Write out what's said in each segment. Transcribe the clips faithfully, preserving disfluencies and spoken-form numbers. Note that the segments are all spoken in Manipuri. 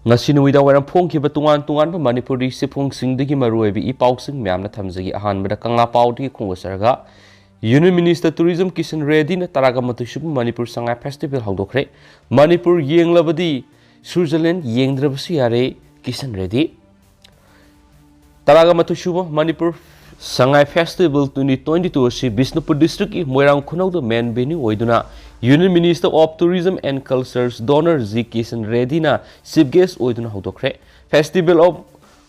ꯉꯁꯤ ꯅꯨꯃꯤꯗꯥꯡ ꯋꯥꯏꯔꯝ ꯐꯣꯡꯈꯤꯕ ꯇꯣꯉꯥꯟ ꯇꯣꯉꯥꯟꯕ ꯃꯅꯤꯄꯨꯔꯤ ꯆꯦꯐꯣꯡꯁꯤꯡꯗꯒꯤ ꯃꯔꯨꯑꯣꯏꯕ ꯏ ꯄꯥꯎꯁꯤꯡ ꯃꯌꯥꯝꯅ ꯊꯝꯖꯒꯦ꯫ ꯑꯍꯥꯟꯕꯗ ꯀꯪꯂꯥ ꯄꯥꯎꯗꯒꯤ ꯈꯣꯡꯗꯥꯖꯔꯒ, Union Minister Tourism ꯀꯤꯁꯟ ꯔꯦꯗꯤꯅ ꯇꯔꯥꯒ ꯃꯥꯊꯣꯏ ꯁꯨꯕ ꯃꯅꯤꯄꯨꯔ ꯁꯉꯥꯏ ꯐꯦꯁꯇꯤꯚꯦꯜ ꯍꯧꯗꯣꯛꯈ꯭ꯔꯦ꯫ ꯃꯅꯤꯄꯨꯔ ꯌꯦꯡꯂꯕꯗꯤ ꯁ꯭ꯋꯤꯖꯔꯂꯦꯟ ꯌꯦꯡꯗ꯭ꯔꯕꯁꯨ ꯌꯥꯔꯦ, ꯀꯤꯁꯟ ꯔꯦꯗꯤ꯫ ꯇꯔꯥꯒ ꯃꯥꯊꯣꯏ ꯁꯨꯕ Manipur Sangai festival twenty twenty two ꯑꯁꯤ ꯕꯤꯁꯅꯨꯄꯨꯔ ꯗꯤꯁꯇ꯭ꯔꯤꯛꯀꯤ ꯃꯣꯏꯔꯥꯡ ꯈꯨꯅꯧꯗ main venue ꯑꯣꯏꯗꯨꯅ Union Minister of Tourism and Cultures Donor G Kishan ꯔꯦꯗꯤꯅ chief guest ꯑꯣꯏꯗꯨꯅ ꯍꯧꯗꯣꯛꯈ꯭ꯔꯦ꯫ Festival of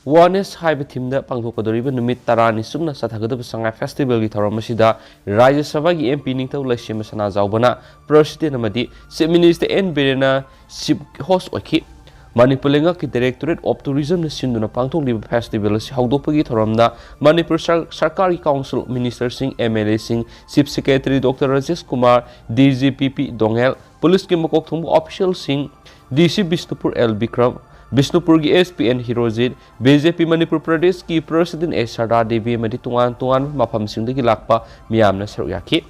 Oneness ꯍꯥꯏꯕ themeꯗ ꯄꯥꯡꯊꯣꯛꯀꯗꯧꯔꯤꯕ ꯅꯨꯃꯤꯠ ꯇꯔꯥꯅꯤ ꯆꯨꯞꯅ ꯆꯠꯊꯒꯗꯕ ꯁꯉꯥꯏ ꯐꯦꯁꯇꯤꯚꯦꯜꯒꯤ ꯊꯧꯔꯝ ꯑꯁꯤꯗ ꯔꯥꯖ꯭ꯌ ꯁꯚꯥꯒꯤ MP ꯅꯤꯡꯊꯧ ꯂꯩꯁꯦꯝꯕ ꯁꯅꯥꯖꯥꯎꯕꯅ president ꯑꯃꯗꯤ Chief Minister ꯑꯦꯟ ꯕꯤꯔꯦꯟꯅ chief host ꯑꯣꯏꯈꯤ꯫ ꯃꯅꯤꯄꯨꯔ ꯂꯩꯉꯥꯛꯀꯤ Directorate of Tourismꯅ ꯁꯤꯟꯗꯨꯅ ꯄꯥꯡꯊꯣꯛꯂꯤꯕ ꯐꯦꯁꯇꯤꯚꯦꯜ ꯑꯁꯤ ꯍꯧꯗꯣꯛꯄꯒꯤ ꯊꯧꯔꯝꯗ ꯃꯅꯤꯄꯨꯔ ꯁꯔ-, ꯁꯔꯀꯥꯔꯒꯤ council ministerꯁꯤꯡ, MLAꯁꯤꯡ, Chief Secretary Doctor Rajesh Kumar, DGP P Doungel, ꯄꯨꯂꯤꯁꯀꯤ ꯃꯀꯣꯛ ꯊꯣꯡꯕ officialꯁꯤꯡ, DC ꯕꯤꯁꯅꯨꯄꯨꯔ ꯑꯦꯜ ꯕꯤꯀ꯭ꯔꯝ, ꯕꯤꯁꯅꯨꯄꯨꯔꯒꯤ SP N Herojit, BJP Manipur ꯄ꯭ꯔꯗꯦꯁꯀꯤ president ꯑꯦ ꯁꯔꯗꯥ ꯗꯦꯕꯤ ꯑꯃꯗꯤ ꯇꯣꯉꯥꯟ ꯇꯣꯉꯥꯟꯕ ꯃꯐꯝꯁꯤꯡꯗꯒꯤ ꯂꯥꯛꯄ ꯃꯤꯌꯥꯝꯅ ꯁꯔꯨꯛ ꯌꯥꯈꯤ꯫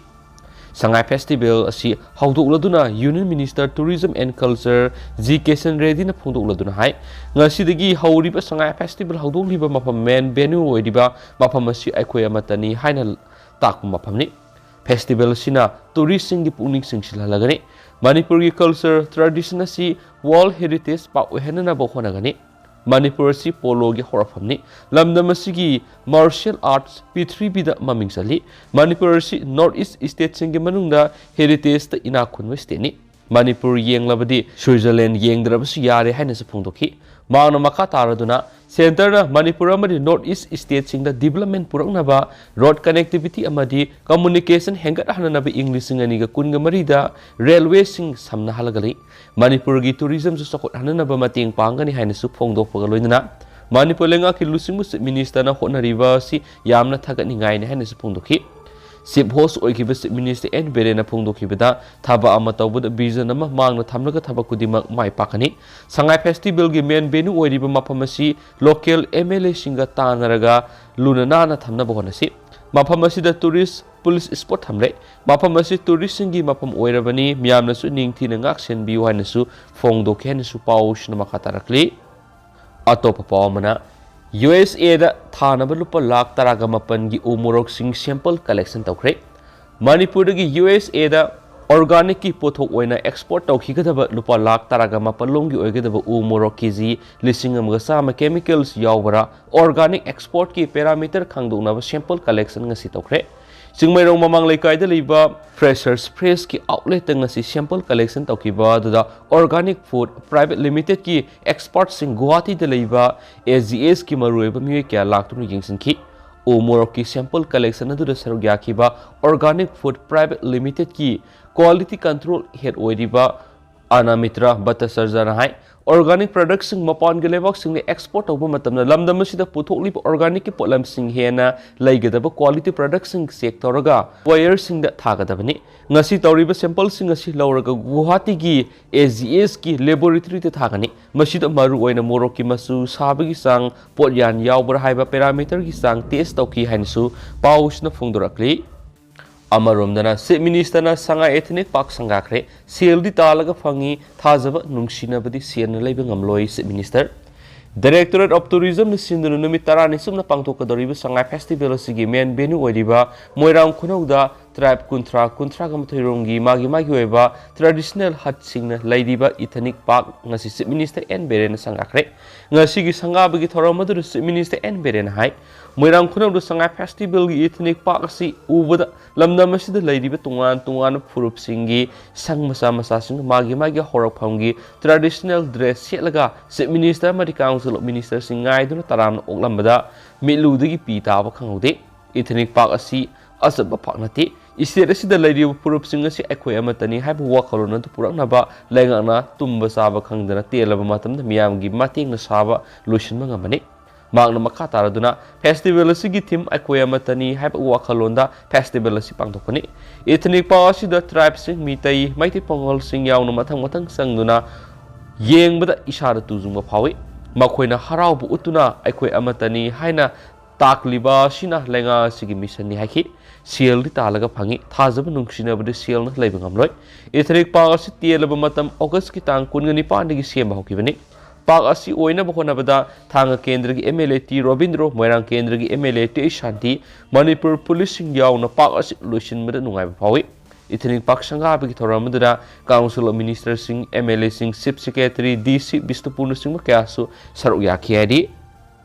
ꯁꯉꯥꯏ ꯐꯦꯁꯇꯤꯚꯦꯜ ꯑꯁꯤ ꯍꯧꯗꯣꯛꯂꯗꯨꯅ Union Minister Tourism and Culture G Kishan ꯔꯦꯗꯤꯅ ꯐꯣꯡꯗꯣꯛꯂꯗꯨꯅ ꯍꯥꯏ, ꯉꯁꯤꯗꯒꯤ ꯍꯧꯔꯤꯕ ꯁꯉꯥꯏ ꯐꯦꯁꯇꯤꯚꯦꯜ ꯍꯧꯗꯣꯛꯂꯤꯕ ꯃꯐꯝ, main venue ꯑꯣꯏꯔꯤꯕ ꯃꯐꯝ ꯑꯁꯤ ꯑꯩꯈꯣꯏ ꯑꯃꯠꯇꯅꯤ ꯍꯥꯏꯅ ꯇꯥꯛꯄ ꯃꯐꯝꯅꯤ꯫ ꯐꯦꯁꯇꯤꯚꯦꯜ ꯑꯁꯤꯅ touristꯁꯤꯡꯒꯤ ꯄꯨꯛꯅꯤꯡ ꯆꯤꯡꯁꯤꯜꯍꯜꯂꯒꯅꯤ꯫ ꯃꯅꯤꯄꯨꯔꯒꯤ culture tradition ꯑꯁꯤ World Heritage Park ꯑꯣꯏꯍꯟꯅꯅꯕ ꯍꯣꯠꯅꯒꯅꯤ꯫ ꯃꯅꯤꯄꯨꯔ ꯑꯁꯤ ꯄꯣꯂꯣꯒꯤ ꯍꯧꯔꯛꯐꯝꯅꯤ꯫ ꯂꯝꯗꯝ ꯑꯁꯤꯒꯤ martial arts ꯄ꯭ꯔꯤꯊꯤꯕꯤꯗ ꯃꯃꯤꯡ ꯆꯠꯂꯤ꯫ ꯃꯅꯤꯄꯨꯔ ꯑꯁꯤ North East stateꯁꯤꯡꯒꯤ ꯃꯅꯨꯡꯗ heritageꯇ ꯏꯅꯥꯛ ꯈꯨꯟꯕ stateꯅꯤ꯫ ꯃꯅꯤꯄꯨꯔ ꯌꯦꯡꯂꯕꯗꯤ ꯁ꯭ꯋꯤꯖꯔꯂꯦꯟ ꯌꯦꯡꯗ꯭ꯔꯕꯁꯨ ꯌꯥꯔꯦ ꯍꯥꯏꯅꯁꯨ ꯐꯣꯡꯗꯣꯛꯈꯤ꯫ ꯃꯍꯥꯛꯅ ꯃꯈꯥ ꯇꯥꯔꯗꯨꯅ, centreꯅ ꯃꯅꯤꯄꯨꯔ ꯑꯃꯗꯤ North East stateꯁꯤꯡꯗ development ꯄꯨꯔꯛꯅꯕ, road connectivity ꯑꯃꯗꯤ communication ꯍꯦꯟꯒꯠꯍꯟꯅꯅꯕ ꯏꯪ ꯂꯤꯁꯤꯡ ꯑꯅꯤꯒ ꯀꯨꯟꯒ ꯃꯔꯤꯗ railwayꯁꯤꯡ ꯁꯝꯅꯍꯜꯂꯒꯅꯤ꯫ ꯃꯅꯤꯄꯨꯔꯒꯤ tourismꯁꯨ ꯆꯥꯎꯈꯠꯍꯟꯅꯅꯕ ꯃꯇꯦꯡ ꯄꯥꯡꯒꯅꯤ ꯍꯥꯏꯅꯁꯨ ꯐꯣꯡꯗꯣꯛꯄꯒ ꯂꯣꯏꯅꯅ, ꯃꯅꯤꯄꯨꯔ ꯂꯩꯉꯥꯛꯀꯤ ꯂꯨꯆꯤꯡꯕ Chief Ministerꯅ ꯍꯣꯠꯅꯔꯤꯕ ꯑꯁꯤ ꯌꯥꯝꯅ ꯊꯥꯒꯠꯅꯤꯡꯉꯥꯏꯅꯤ ꯍꯥꯏꯅꯁꯨ ꯐꯣꯡꯗꯣꯛꯈꯤ꯫ Chief host ꯑꯣꯏꯈꯤꯕ Chief Minister ꯑꯦꯟ ꯕꯤꯔꯦꯟꯅ ꯐꯣꯡꯗꯣꯛꯈꯤꯕꯗ, ꯊꯕꯛ ꯑꯃ ꯇꯧꯕꯗ vision ꯑꯃ ꯃꯥꯡꯗ ꯊꯝꯂꯒ ꯊꯕꯛ ꯈꯨꯗꯤꯡꯃꯛ ꯃꯥꯏ ꯄꯥꯛꯀꯅꯤ꯫ ꯁꯉꯥꯏ ꯐꯦꯁꯇꯤꯚꯦꯜꯒꯤ main venue ꯑꯣꯏꯔꯤꯕ ꯃꯐꯝ ꯑꯁꯤ local MLAꯁꯤꯡꯒ ꯇꯥꯟꯅꯔꯒ ꯂꯨꯅ ꯅꯥꯟꯅ ꯊꯝꯅꯕ ꯍꯣꯠꯅꯁꯤ꯫ ꯃꯐꯝ ꯑꯁꯤꯗ tourist police spot ꯊꯝꯂꯦ꯫ ꯃꯐꯝ ꯑꯁꯤ touristꯁꯤꯡꯒꯤ ꯃꯐꯝ ꯑꯣꯏꯔꯕꯅꯤ, ꯃꯤꯌꯥꯝꯅꯁꯨ ꯅꯤꯡꯊꯤꯅ ꯉꯥꯛ ꯁꯦꯟꯕꯤꯌꯨ ꯍꯥꯏꯅꯁꯨ ꯐꯣꯡꯗꯣꯛꯈꯤ ꯍꯥꯏꯅꯁꯨ ꯄꯥꯎꯁꯤꯅ ꯃꯈꯥ ꯇꯥꯔꯛꯂꯤ꯫ ꯑꯇꯣꯞꯄ ꯄꯥꯎ ꯑꯃꯅ, USAꯗ ꯊꯥꯅꯕ ꯂꯨꯄꯥ ꯂꯥꯈ ꯇꯔꯥꯒ ꯃꯥꯄꯟꯒꯤ ꯎ ꯃꯣꯔꯣꯛꯁꯤꯡ sample collection ꯇꯧꯈ꯭ꯔꯦ꯫ ꯃꯅꯤꯄꯨꯔꯗꯒꯤ USAꯗ organicꯀꯤ ꯄꯣꯠꯊꯣꯛ ꯑꯣꯏꯅ export ꯇꯧꯈꯤꯒꯗꯕ ꯂꯨꯄꯥ ꯂꯥꯈ ꯇꯔꯥꯒ ꯃꯥꯄꯜ ꯂꯣꯝꯒꯤ ꯑꯣꯏꯒꯗꯕ ꯎ ꯃꯣꯔꯣꯛ KG ꯂꯤꯁꯤꯡ ꯑꯃꯒ ꯆꯥꯝꯃ chemicals ꯌꯥꯎꯕꯔꯥ organic exportꯀꯤ parameter ꯈꯪꯗꯣꯛꯅꯕ sample collection ꯉꯁꯤ ꯇꯧꯈ꯭ꯔꯦ꯫ ꯆꯤꯡꯃꯩꯔꯣꯡ ꯃꯃꯥꯡ ꯂꯩꯀꯥꯏꯗ ꯂꯩꯕ Freshers Freshꯀꯤ outletꯇ ꯉꯁꯤ sample collection ꯇꯧꯈꯤꯕ ꯑꯗꯨꯗ Organic Food Private Limitedꯀꯤ expertꯁꯤꯡ ꯒꯨꯋꯥꯍꯥꯇꯤꯗ ꯂꯩꯕ AGSꯀꯤ ꯃꯔꯨꯑꯣꯏꯕ ꯃꯤꯑꯣꯏ ꯀꯌꯥ ꯂꯥꯛꯇꯨꯅ ꯌꯦꯡꯁꯤꯟꯈꯤ꯫ ꯎ ꯃꯣꯔꯣꯛꯀꯤ sample collection ꯑꯗꯨꯗ ꯁꯔꯨꯛ ꯌꯥꯈꯤꯕ Organic Food Private Limitedꯀꯤ quality control head ꯑꯣꯏꯔꯤꯕ ꯑꯅꯥꯃꯤꯇ꯭ꯔ ꯚꯠꯇꯆꯥꯔꯖꯅ ꯍꯥꯏ, organic productꯁꯤꯡ ꯃꯄꯥꯟꯒꯤ ꯂꯩꯕꯥꯛꯁꯤꯡꯗ export ꯇꯧꯕ ꯃꯇꯝꯗ ꯂꯝꯗꯝ ꯑꯁꯤꯗ ꯄꯨꯊꯣꯛꯂꯤꯕ organicꯀꯤ ꯄꯣꯠꯂꯝꯁꯤꯡ ꯍꯦꯟꯅ ꯂꯩꯒꯗꯕ quality productꯁꯤꯡ check ꯇꯧꯔꯒ buyerꯁꯤꯡꯗ ꯊꯥꯒꯗꯕꯅꯤ꯫ ꯉꯁꯤ ꯇꯧꯔꯤꯕ sampleꯁꯤꯡ ꯑꯁꯤ ꯂꯧꯔꯒ ꯒꯨꯋꯥꯍꯥꯇꯤꯒꯤ AGSꯀꯤ laboratoryꯗ ꯊꯥꯒꯅꯤ꯫ ꯃꯁꯤꯗ ꯃꯔꯨꯑꯣꯏꯅ ꯃꯣꯔꯣꯛꯀꯤ ꯃꯆꯨ, ꯁꯥꯕꯒꯤ ꯆꯥꯡ, ꯄꯣꯠꯌꯥꯟ ꯌꯥꯎꯕ꯭ꯔꯥ ꯍꯥꯏꯕ parameterꯒꯤ ꯆꯥꯡ test ꯇꯧꯈꯤ ꯍꯥꯏꯅꯁꯨ ꯄꯥꯎꯁꯤꯅ ꯐꯣꯡꯗꯣꯔꯛꯂꯤ꯫ ꯑꯃꯔꯣꯝꯗꯅ Chief Ministerꯅ ꯁꯉꯥꯏ Ethnic Park ꯁꯪꯒꯥꯈ꯭ꯔꯦ꯫ ꯁꯦꯜꯗꯤ ꯇꯥꯜꯂꯒ ꯐꯪꯉꯤ, ꯊꯥꯖꯕ, ꯅꯨꯡꯁꯤꯅꯕꯗꯤ ꯁꯦꯜꯅ ꯂꯩꯕ ꯉꯝꯂꯣꯏ, Chief Minister꯫ Directorate of Tourismꯅ ꯁꯤꯟꯗꯨꯅ ꯅꯨꯃꯤꯠ ꯇꯔꯥꯅꯤ ꯆꯨꯞꯅ ꯄꯥꯡꯊꯣꯛꯀꯗꯧꯔꯤꯕ ꯁꯉꯥꯏ festival ꯑꯁꯤꯒꯤ main venue ꯑꯣꯏꯔꯤꯕ ꯃꯣꯏꯔꯥꯡ ꯈꯨꯅꯧꯗ tribe ꯀꯨꯟꯊ꯭ꯔꯥ, ꯀꯨꯟꯊ꯭ꯔꯥꯒ ꯃꯥꯊꯣꯏ ꯔꯣꯝꯒꯤ ꯃꯥꯒꯤ ꯃꯥꯒꯤ ꯑꯣꯏꯕ traditional hutꯁꯤꯡꯅ ꯂꯩꯔꯤꯕ Ethnic Park ꯉꯁꯤ Chief Minister ꯑꯦꯟ ꯕꯤꯔꯦꯟꯅ ꯁꯪꯒꯥꯈ꯭ꯔꯦ꯫ ꯉꯁꯤꯒꯤ ꯁꯪꯒꯥꯕꯒꯤ ꯊꯧꯔꯝ ꯑꯗꯨꯗ Chief Minister ꯑꯦꯟ ꯕꯤꯔꯦꯟꯅ ꯍꯥꯏ, ꯃꯣꯏꯔꯥꯡ ꯈꯨꯅꯧꯗ ꯁꯉꯥꯏ festivalꯒꯤ Ethnic Park ꯑꯁꯤ ꯎꯕꯗ ꯂꯝꯗꯝ ꯑꯁꯤꯗ ꯂꯩꯔꯤꯕ ꯇꯣꯉꯥꯟ ꯇꯣꯉꯥꯟꯕ ꯐꯨꯔꯨꯞꯁꯤꯡꯒꯤ ꯁꯪ ꯃꯆꯥ ꯃꯆꯥꯁꯤꯡꯅ ꯃꯥꯒꯤ ꯃꯥꯒꯤ ꯍꯧꯔꯛꯐꯝꯒꯤ traditional dress ꯁꯦꯠꯂꯒ Chief Minister ꯑꯃꯗꯤ Council of Ministerꯁꯤꯡ ꯉꯥꯏꯗꯨꯅ ꯇꯔꯥꯝꯅ ꯑꯣꯛꯂꯝꯕꯗ ꯃꯤꯠꯂꯨꯗꯒꯤ ꯄꯤ ꯇꯥꯕ ꯈꯪꯍꯧꯗꯦ꯫ Ethnic Park ꯑꯁꯤ ꯑꯆꯝꯕ ꯄꯥꯛ ꯅꯠꯇꯦ꯫ State ꯑꯁꯤꯗ ꯂꯩꯔꯤꯕ ꯐꯨꯔꯨꯞꯁꯤꯡ ꯑꯁꯤ ꯑꯩꯈꯣꯏ ꯑꯃꯠꯇꯅꯤ ꯍꯥꯏꯕ ꯋꯥꯈꯜꯂꯣꯟ ꯑꯗꯨ ꯄꯨꯔꯛꯅꯕ ꯂꯩꯉꯥꯛꯅ ꯇꯨꯝꯕ ꯆꯥꯕ ꯈꯪꯗꯅ ꯇꯦꯜꯂꯕ ꯃꯇꯝꯗ ꯃꯤꯌꯥꯝꯒꯤ ꯃꯇꯦꯡꯅ ꯁꯥꯕ ꯂꯣꯏꯁꯤꯟꯕ ꯉꯝꯕꯅꯤ꯫ ꯃꯍꯥꯛꯅ ꯃꯈꯥ ꯇꯥꯔꯗꯨꯅ, festival ꯑꯁꯤꯒꯤ theme "ꯑꯩꯈꯣꯏ ꯑꯃꯠꯇꯅꯤ" ꯍꯥꯏꯕ ꯋꯥꯈꯜꯂꯣꯟꯗ festival ꯑꯁꯤ ꯄꯥꯡꯊꯣꯛꯄꯅꯤ꯫ Ethnic Park ꯑꯁꯤꯗ tribeꯁꯤꯡ, ꯃꯤꯇꯩ, ꯃꯩꯇꯩ ꯄꯥꯉꯜꯁꯤꯡ ꯌꯥꯎꯅ ꯃꯊꯪ ꯃꯊꯪ ꯆꯪꯗꯨꯅ ꯌꯦꯡꯕꯗ ꯏꯁꯥꯗ ꯇꯨꯖꯨꯡꯕ ꯐꯥꯎꯏ꯫ ꯃꯈꯣꯏꯅ ꯍꯔꯥꯎꯕ ꯎꯠꯇꯨꯅ "ꯑꯩꯈꯣꯏ ꯑꯃꯠꯇꯅꯤ" ꯍꯥꯏꯅ ꯇꯥꯛꯂꯤꯕ ꯑꯁꯤꯅ ꯂꯩꯉꯥꯛ ꯑꯁꯤꯒꯤ ꯃꯤꯁꯟꯅꯤ ꯍꯥꯏꯈꯤ꯫ ꯁꯦꯜꯗꯤ ꯇꯥꯜꯂꯒ ꯐꯪꯏ, ꯊꯥꯖꯕ ꯅꯨꯡꯁꯤꯅꯕꯗꯤ ꯁꯦꯜꯅ ꯂꯩꯕ ꯉꯝꯂꯣꯏ꯫ Ethnic Park ꯑꯁꯤ ꯇꯦꯜꯂꯕ ꯃꯇꯝ August ꯀꯤ ꯇꯥꯡ ꯀꯨꯟꯒ ꯅꯤꯄꯥꯟꯗꯒꯤ ꯁꯦꯝꯕ ꯍꯧꯈꯤꯕꯅꯤ꯫ Park ꯑꯁꯤ ꯑꯣꯏꯅꯕ ꯍꯣꯠꯅꯕꯗ ꯊꯥꯡꯒ ꯀꯦꯟꯗ꯭ꯔꯒꯤ M L A T Robindro, Moirang ꯀꯦꯟꯗ꯭ꯔꯒꯤ M L A T H Shanti, Manipur ꯄꯨꯂꯤꯁꯁꯤꯡ ꯌꯥꯎꯅ park ꯑꯁꯤ ꯂꯣꯏꯁꯤꯟꯕꯗ ꯅꯨꯡꯉꯥꯏꯕ ꯐꯥꯎꯏ꯫ Ethnic Park ꯁꯪꯒꯥꯕꯒꯤ ꯊꯧꯔꯝ ꯑꯗꯨꯗ Council of Minister ꯁꯤꯡ, M L A ꯁꯤꯡ, Chief Secretary, D C ꯕꯤꯁꯅꯨꯄꯨꯔꯅꯆꯤꯡꯕ ꯀꯌꯥꯁꯨ ꯁꯔꯨꯛ ꯌꯥꯈꯤ ꯍꯥꯏꯔꯤ꯫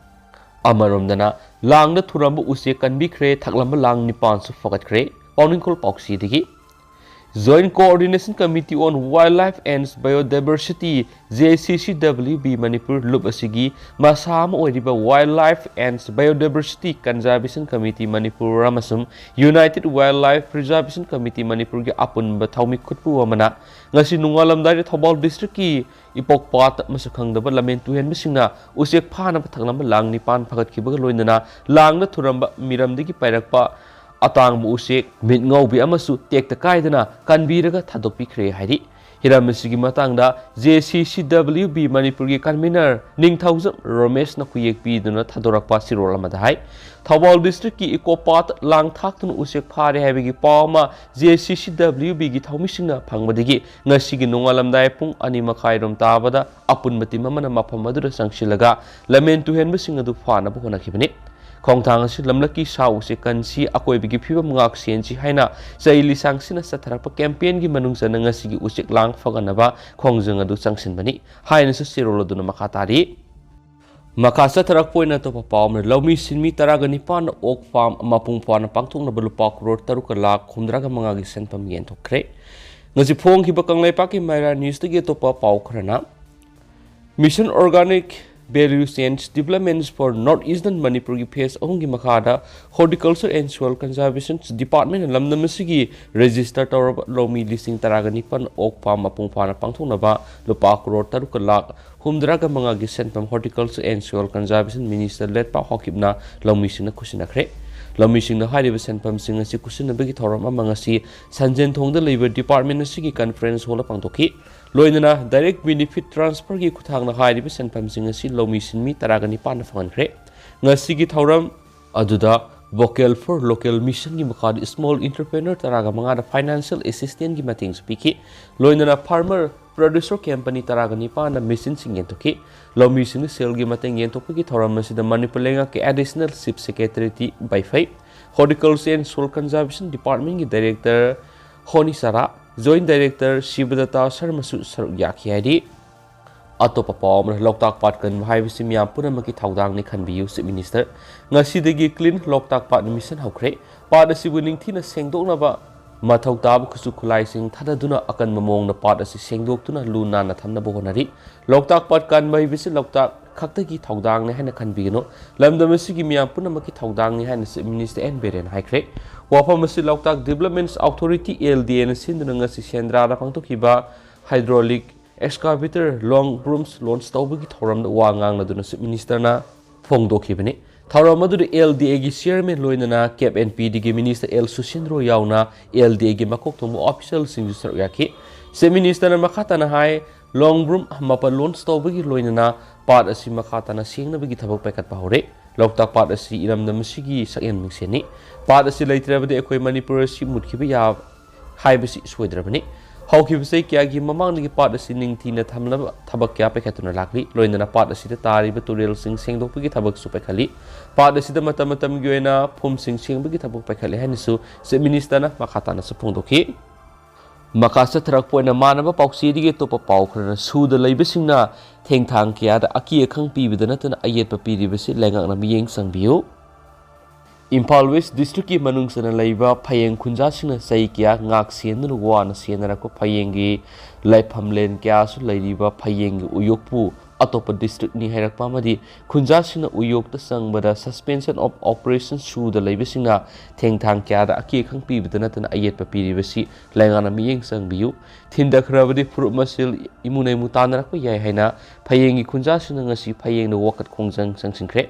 ꯑꯃꯔꯣꯝꯗꯅ ꯂꯥꯡꯗ ꯊꯨꯔꯝꯕ ꯎꯆꯦꯛ ꯀꯟꯕꯤꯈ꯭ꯔꯦ, ꯊꯛꯂꯝꯕ ꯂꯥꯡ ꯅꯤꯄꯥꯟꯁꯨ ꯐꯒꯠꯈ꯭ꯔꯦ꯫ ꯄꯥꯎꯅꯤꯡꯈꯣꯜ ꯄꯥꯎꯆꯦꯗꯒꯤ꯫ Joint Coordination Committee on Wildlife and Biodiversity, J C C W B Manipur ꯂꯨꯞ ꯑꯁꯤꯒꯤ ꯃꯁꯥ ꯑꯃ ꯑꯣꯏꯔꯤꯕ Wildlife and Biodiversity Conservation Committee Manipur ꯑꯃꯁꯨꯡ United Wildlife Preservation Committee ꯃꯅꯤꯄꯨꯔꯒꯤ ꯑꯄꯨꯟꯕ ꯊꯧꯃꯤ ꯈꯨꯠꯄꯨ ꯑꯃꯅ ꯉꯁꯤ ꯅꯣꯡꯉꯥꯜꯂꯝꯗꯥꯏꯗ ꯊꯧꯕꯥꯜ ꯗꯤꯁꯇ꯭ꯔꯤꯛꯀꯤ ꯏꯄꯣꯛꯄꯥꯠꯇ ꯃꯁꯛ ꯈꯪꯗꯕ ꯂꯝꯍꯦꯟ ꯇꯨꯍꯦꯟꯕꯁꯤꯡꯅ ꯎꯆꯦꯛ ꯐꯥꯅꯕ ꯊꯛꯂꯝꯕ ꯂꯥꯡ ꯅꯤꯄꯥꯟ ꯐꯒꯠꯈꯤꯕꯒ ꯂꯣꯏꯅꯅ ꯂꯥꯡꯗ ꯊꯨꯔꯝꯕ ꯃꯤꯔꯝꯗꯒꯤ ꯄꯥꯏꯔꯛꯄ ꯑꯇꯥꯡꯕ ꯎꯆꯦꯛ ꯃꯤꯠ ꯉꯧꯕꯤ ꯑꯃꯁꯨ ꯇꯦꯛꯇ ꯀꯥꯏꯗꯅ ꯀꯟꯕꯤꯔꯒ ꯊꯥꯗꯣꯛꯄꯤꯈ꯭ꯔꯦ ꯍꯥꯏꯔꯤ꯫ ꯍꯤꯔꯝ ꯑꯁꯤꯒꯤ ꯃꯇꯥꯡꯗ J C C W B ꯃꯅꯤꯄꯨꯔꯒꯤ convener ꯅꯤꯡꯊꯧꯖꯝ ꯔꯣꯃꯦꯁꯅ ꯈꯨꯌꯦꯛ ꯄꯤꯗꯨꯅ ꯊꯥꯗꯣꯔꯛꯄ ꯆꯦꯔꯣꯜ ꯑꯃꯗ ꯍꯥꯏ꯫ ꯊꯧꯕꯥꯜ ꯗꯤꯁꯇ꯭ꯔꯤꯛꯀꯤ ꯏꯀꯣ ꯄꯥꯠ ꯂꯥꯡ ꯊꯥꯛꯇꯨꯅ ꯎꯆꯦꯛ ꯐꯥꯔꯦ ꯍꯥꯏꯕꯒꯤ ꯄꯥꯎ ꯑꯃ J C C W B ꯒꯤ ꯊꯧꯃꯤꯁꯤꯡꯅ ꯐꯪꯕꯗꯒꯤ ꯉꯁꯤꯒꯤ ꯅꯣꯡꯉꯥꯜꯂꯝꯗꯥꯏ ꯄꯨꯡ ꯑꯅꯤ ꯃꯈꯥꯏꯔꯣꯝ ꯇꯥꯕꯗ ꯑꯄꯨꯟꯕ ꯇꯤꯝ ꯑꯃꯅ ꯃꯐꯝ ꯑꯗꯨꯗ ꯆꯪꯁꯤꯜꯂꯒ ꯂꯝꯍꯦꯟ ꯇꯨꯍꯦꯟꯕꯁꯤꯡ ꯑꯗꯨ ꯐꯥꯅꯕ ꯍꯣꯠꯅꯈꯤꯕꯅꯤ꯫ ꯈꯣꯡꯊꯥꯡ ꯑꯁꯤ ꯂꯝꯂꯛꯀꯤ ꯁꯥ ꯎꯆꯦꯛ ꯀꯟꯁꯤ, ꯑꯀꯣꯏꯕꯒꯤ ꯐꯤꯕꯝ ꯉꯥꯛ ꯁꯦꯟꯁꯤ ꯍꯥꯏꯅ ꯆꯩ ꯂꯤꯁꯥꯡꯁꯤꯟꯅ ꯆꯠꯊꯔꯛꯄ campaign ꯒꯤ ꯃꯅꯨꯡ ꯆꯟꯅ ꯉꯁꯤꯒꯤ ꯎꯆꯦꯛ ꯂꯥꯡ ꯐꯒꯠꯅꯕ ꯈꯣꯡꯖꯪ ꯑꯗꯨ ꯆꯪꯁꯤꯟꯕꯅꯤ ꯍꯥꯏꯅꯁꯨ ꯆꯦꯔꯣꯜ ꯑꯗꯨꯅ ꯃꯈꯥ ꯇꯥꯔꯤ꯫ ꯃꯈꯥ ꯆꯠꯊꯔꯛꯄ ꯑꯣꯏꯅ ꯑꯇꯣꯞꯄ ꯄꯥꯎ ꯑꯃꯅ ꯂꯧꯃꯤ ꯁꯤꯟꯃꯤ ꯇꯔꯥꯒ ꯅꯤꯄꯥꯟꯅ ꯑꯣꯛ ꯐꯥꯔꯝ ꯃꯄꯨꯡ ꯐꯥꯅ ꯄꯥꯡꯊꯣꯛꯅꯕ ꯂꯨꯄꯥ ꯀ꯭ꯔꯣꯔ ꯇꯔꯨꯛꯀ ꯂꯥꯈ ꯍꯨꯝꯗ꯭ꯔꯥꯒ ꯃꯉꯥꯒꯤ ꯁꯦꯟꯐꯝ ꯌꯦꯟꯊꯣꯛꯈ꯭ꯔꯦ꯫ ꯉꯁꯤ ꯐꯣꯡꯈꯤꯕ ꯀꯪꯂꯩꯄꯥꯛꯀꯤ ꯃꯩꯔꯥ ꯅ꯭ꯌꯨꯁꯇꯒꯤ ꯑꯇꯣꯞꯄ ꯄꯥꯎ ꯈꯔꯅ, Mission Organic Value Chains Developments for North Eastern ꯃꯅꯤꯄꯨꯔꯒꯤ phase ꯑꯍꯨꯝꯒꯤ ꯃꯈꯥꯗ Horticulture and Soil Conservation Department ꯅ ꯂꯝꯗꯝ ꯑꯁꯤꯒꯤ register ꯇꯧꯔꯕ ꯂꯧꯃꯤ ꯂꯤꯁꯤꯡ ꯇꯔꯥꯒ ꯅꯤꯄꯥꯟ ꯑꯣꯛ ꯐꯥꯔꯝ ꯃꯄꯨꯡ ꯐꯥꯅ ꯄꯥꯡꯊꯣꯛꯅꯕ ꯂꯨꯄꯥ ꯀ꯭ꯔꯣꯔ ꯇꯔꯨꯛꯀ ꯂꯥꯈ ꯍꯨꯝꯗ꯭ꯔꯥꯒ ꯃꯉꯥꯒꯤ ꯁꯦꯟꯐꯝ Horticulture and Soil Conservation Minister ꯂꯦꯠꯄꯥꯎ ꯍꯥꯎꯀꯤꯞꯅ ꯂꯧꯃꯤꯁꯤꯡꯅ ꯈꯨꯠꯁꯤꯟꯅꯈ꯭ꯔꯦ꯫ ꯂꯧꯃꯤꯁꯤꯡꯅ ꯍꯥꯏꯔꯤꯕ ꯁꯦꯟꯐꯝꯁꯤꯡ ꯑꯁꯤ ꯈꯨꯠꯁꯤꯟꯅꯕꯒꯤ ꯊꯧꯔꯝ ꯑꯃ ꯉꯁꯤ ꯁꯟꯖꯦꯟꯊꯣꯡꯗ ꯂꯩꯕ department ꯑꯁꯤꯒꯤ conference hall ꯗ ꯄꯥꯡꯊꯣꯛꯈꯤ꯫ ꯂꯣꯏꯅꯅ direct benefit transfer ꯒꯤ ꯈꯨꯠꯊꯥꯡꯗ ꯍꯥꯏꯔꯤꯕ ꯁꯦꯟꯐꯝꯁꯤꯡ ꯑꯁꯤ ꯂꯧꯃꯤ ꯁꯤꯟꯃꯤ ꯇꯔꯥꯒ ꯅꯤꯄꯥꯟꯗ ꯐꯪꯍꯟꯈ꯭ꯔꯦ꯫ ꯉꯁꯤꯒꯤ ꯊꯧꯔꯝ ꯑꯗꯨꯗ Vocal for Local Mission ꯒꯤ ꯃꯈꯥꯗ small entrepreneur ꯇꯔꯥꯒ ꯃꯉꯥꯗ financial assistance ꯀꯤ ꯃꯇꯦꯡꯁꯨ ꯄꯤꯈꯤ꯫ ꯂꯣꯏꯅꯅ farmer producer company ꯇꯔꯥꯒ ꯅꯤꯄꯥꯟꯗ machine ꯁꯤꯡ ꯌꯦꯟꯊꯣꯛꯈꯤ꯫ ꯂꯧꯃꯤꯁꯤꯡꯅ ꯁꯦꯜꯒꯤ ꯃꯇꯦꯡ ꯌꯦꯟꯊꯣꯛꯄꯒꯤ ꯊꯧꯔꯝ ꯑꯁꯤꯗ ꯃꯅꯤꯄꯨꯔ ꯂꯩꯉꯥꯛꯀꯤ Additional Chief Secretary T Baiphei, Horticulture and Soil Conservation Department ꯀꯤ Director Honi Sara, Joint Director Shibdatta ꯁꯔꯃꯁꯨ ꯁꯔꯨꯛ ꯌꯥꯈꯤ ꯍꯥꯏꯔꯤ꯫ ꯑꯇꯣꯞꯄ ꯄꯥꯎ ꯑꯃꯅ, ꯂꯣꯛꯇꯥꯛ ꯄꯥꯠ ꯀꯟꯕ ꯍꯥꯏꯕꯁꯤ ꯃꯤꯌꯥꯝ ꯄꯨꯝꯅꯃꯛꯀꯤ ꯊꯧꯗꯥꯡꯅꯤ ꯈꯟꯕꯤꯌꯨ, Chief Minister꯫ ꯉꯁꯤꯗꯒꯤ Clean ꯂꯣꯛꯇꯥꯛ ꯄꯥꯠ mission ꯍꯧꯈ꯭ꯔꯦ꯫ ꯄꯥꯠ ꯑꯁꯤꯕꯨ ꯅꯤꯡꯊꯤꯅ ꯁꯦꯡꯗꯣꯛꯅꯕ ꯃꯊꯧ ꯇꯥꯕ ꯈꯨꯠꯁꯨ ꯈꯨꯠꯂꯥꯏꯁꯤꯡ ꯊꯥꯗꯗꯨꯅ ꯑꯀꯟꯕ ꯃꯑꯣꯡꯗ ꯄꯥꯠ ꯑꯁꯤ ꯁꯦꯡꯗꯣꯛꯇꯨꯅ ꯂꯨ ꯅꯥꯟꯅ ꯊꯝꯅꯕ ꯍꯣꯠꯅꯔꯤ꯫ ꯂꯣꯛꯇꯥꯛ ꯄꯥꯠ ꯀꯟꯕ ꯍꯥꯏꯕꯁꯤ ꯂꯣꯛꯇꯥꯛ ꯈꯛꯇꯒꯤ ꯊꯧꯗꯥꯡꯅꯤ ꯍꯥꯏꯅ ꯈꯟꯕꯤꯒꯅꯨ꯫ ꯂꯝꯗꯝ ꯑꯁꯤꯒꯤ ꯃꯤꯌꯥꯝ ꯄꯨꯝꯅꯃꯛꯀꯤ ꯊꯧꯗꯥꯡꯅꯤ ꯍꯥꯏꯅ Chief Minister ꯑꯦꯟ ꯕꯤꯔꯦꯟꯅ ꯍꯥꯏꯈ꯭ꯔꯦ꯫ ꯋꯥꯐꯝ ꯑꯁꯤ ꯂꯣꯛꯇꯥꯛ Development Authority, L D A ꯅ ꯁꯤꯟꯗꯨꯅ ꯉꯁꯤ ꯁꯦꯟꯗ꯭ꯔꯥꯗ ꯄꯥꯡꯊꯣꯛꯈꯤꯕ hydraulic excavator long brooms launch ꯇꯧꯕꯒꯤ ꯊꯧꯔꯝꯗ ꯋꯥ ꯉꯥꯡꯂꯗꯨꯅ Chief Minister ꯅ ꯐꯣꯡꯗꯣꯛꯈꯤꯕꯅꯤ꯫ ꯊꯧꯔꯝ ꯑꯗꯨꯗ L D A ꯒꯤ Chairman ꯂꯣꯏꯅꯅ ꯀꯦꯞ ꯑꯦꯟ ꯄꯤ ꯗꯤ ꯒꯤ Minister ꯑꯦꯜ ꯁꯨꯁꯤꯟꯗ꯭ꯔꯣ ꯌꯥꯎꯅ L D A ꯒꯤ ꯃꯀꯣꯛ ꯊꯣꯡꯕ official ꯁꯤꯡꯁꯨ ꯁꯔꯨꯛ ꯌꯥꯈꯤ꯫ Chief Minister ꯅ ꯃꯈꯥ ꯇꯥꯅ ꯍꯥꯏ, long broom ꯃꯥꯄꯜ launch ꯇꯧꯕꯒꯤ ꯂꯣꯏꯅꯅ ꯄꯥꯠ ꯑꯁꯤ ꯃꯈꯥ ꯇꯥꯅ ꯁꯦꯡꯅꯕꯒꯤ ꯊꯕꯛ ꯄꯥꯏꯈꯠꯄ ꯍꯧꯔꯦ꯫ ꯂꯣꯛꯇꯥꯛ ꯄꯥꯠ ꯑꯁꯤ ꯏꯔꯝꯗꯝ ꯑꯁꯤꯒꯤ ꯁꯛꯍꯦꯟ ꯃꯤꯡꯁꯦꯟꯅꯤ꯫ ꯄꯥꯠ ꯑꯁꯤ ꯂꯩꯇ꯭ꯔꯕꯗꯤ ꯑꯩꯈꯣꯏ ꯃꯅꯤꯄꯨꯔ ꯑꯁꯤ ꯃꯨꯠꯈꯤꯕ ꯌꯥ-, ꯍꯥꯏꯕꯁꯤ ꯁꯣꯏꯗ꯭ꯔꯕꯅꯤ꯫ ꯍꯧꯈꯤꯕ ꯆꯍꯤ ꯀꯌꯥꯒꯤ ꯃꯃꯥꯡꯗꯒꯤ ꯄꯥꯠ ꯑꯁꯤ ꯅꯤꯡꯊꯤꯅ ꯊꯝꯅꯕ ꯊꯕꯛ ꯀꯌꯥ ꯄꯥꯏꯈꯠꯇꯨꯅ ꯂꯥꯛꯂꯤ꯫ ꯂꯣꯏꯅꯅ ꯄꯥꯠ ꯑꯁꯤꯗ ꯇꯥꯔꯤꯕ ꯇꯨꯔꯦꯜꯁꯤꯡ ꯁꯦꯡꯗꯣꯛꯄꯒꯤ ꯊꯕꯛꯁꯨ ꯄꯥꯏꯈꯠꯂꯤ꯫ ꯄꯥꯠ ꯑꯁꯤꯗ ꯃꯇꯝ ꯃꯇꯝꯒꯤ ꯑꯣꯏꯅ ꯐꯨꯝꯁꯤꯡ ꯁꯦꯡꯕꯒꯤ ꯊꯕꯛ ꯄꯥꯏꯈꯠꯂꯤ ꯍꯥꯏꯅꯁꯨ Chief Minister ꯅ ꯃꯈꯥ ꯇꯥꯅꯁꯨ ꯐꯣꯡꯗꯣꯛꯈꯤ꯫ ꯃꯈꯥ ꯆꯠꯊꯔꯛꯄ ꯑꯣꯏꯅ ꯃꯥꯟꯅꯕ ꯄꯥꯎꯆꯦꯗꯒꯤ ꯑꯇꯣꯞꯄ ꯄꯥꯎ ꯈꯔꯅ, ꯁꯨꯗ ꯂꯩꯕꯁꯤꯡꯅ ꯊꯦꯡꯊꯥꯡ ꯀꯌꯥꯗ ꯑꯀꯤ ꯑꯈꯪ ꯄꯤꯕꯗ ꯅꯠꯇꯅ ꯑꯌꯦꯠꯄ ꯄꯤꯔꯤꯕꯁꯤ ꯂꯩꯉꯥꯛꯅ ꯃꯤꯠꯌꯦꯡ ꯆꯪꯕꯤꯌꯨ꯫ ꯏꯝꯐꯥꯜ West District ꯀꯤ ꯃꯅꯨꯡ ꯆꯟꯅ ꯂꯩꯕ ꯐꯌꯦꯡ ꯈꯨꯟꯖꯥꯁꯤꯡꯅ ꯆꯍꯤ ꯀꯌꯥ ꯉꯥꯛ ꯁꯦꯟꯗꯨꯅ ꯋꯥꯅ ꯁꯦꯟꯅꯔꯛꯄ ꯐꯌꯦꯡꯒꯤ ꯂꯥꯏꯐꯝꯂꯦꯟ ꯀꯌꯥꯁꯨ ꯂꯩꯔꯤꯕ ꯐꯌꯦꯡꯒꯤ ꯎꯌꯣꯛꯄꯨ ꯑꯇꯣꯞꯄ district ꯅꯤ ꯍꯥꯏꯔꯛꯄ ꯑꯃꯗꯤ ꯈꯨꯟꯖꯥꯁꯤꯡꯅ ꯎꯌꯣꯛꯇ ꯆꯪꯕꯗ Suspension of Operation ꯁꯨꯗ ꯂꯩꯕꯁꯤꯡꯅ ꯊꯦꯡꯊꯥꯡ ꯀꯌꯥꯗ ꯑꯀꯤ ꯑꯈꯪ ꯄꯤꯕꯗ ꯅꯠꯇꯅ ꯑꯌꯦꯠꯄ ꯄꯤꯔꯤꯕꯁꯤ ꯂꯩꯉꯥꯛꯅ ꯃꯤꯠꯌꯦꯡ ꯆꯪꯕꯤꯌꯨ꯫ ꯊꯤꯟꯗꯈ꯭ꯔꯕꯗꯤ ꯐꯨꯔꯨꯞ ꯃꯁꯦꯜ ꯏꯃꯨ ꯅꯩꯃꯨ ꯇꯥꯟꯅꯔꯛꯄ ꯌꯥꯏ ꯍꯥꯏꯅ ꯐꯌꯦꯡꯒꯤ ꯈꯨꯟꯖꯥꯁꯤꯡꯅ ꯉꯁꯤ ꯐꯌꯦꯡꯗ ꯋꯥꯀꯠ ꯈꯣꯡꯖꯪ ꯆꯪꯁꯤꯟꯈ꯭ꯔꯦ꯫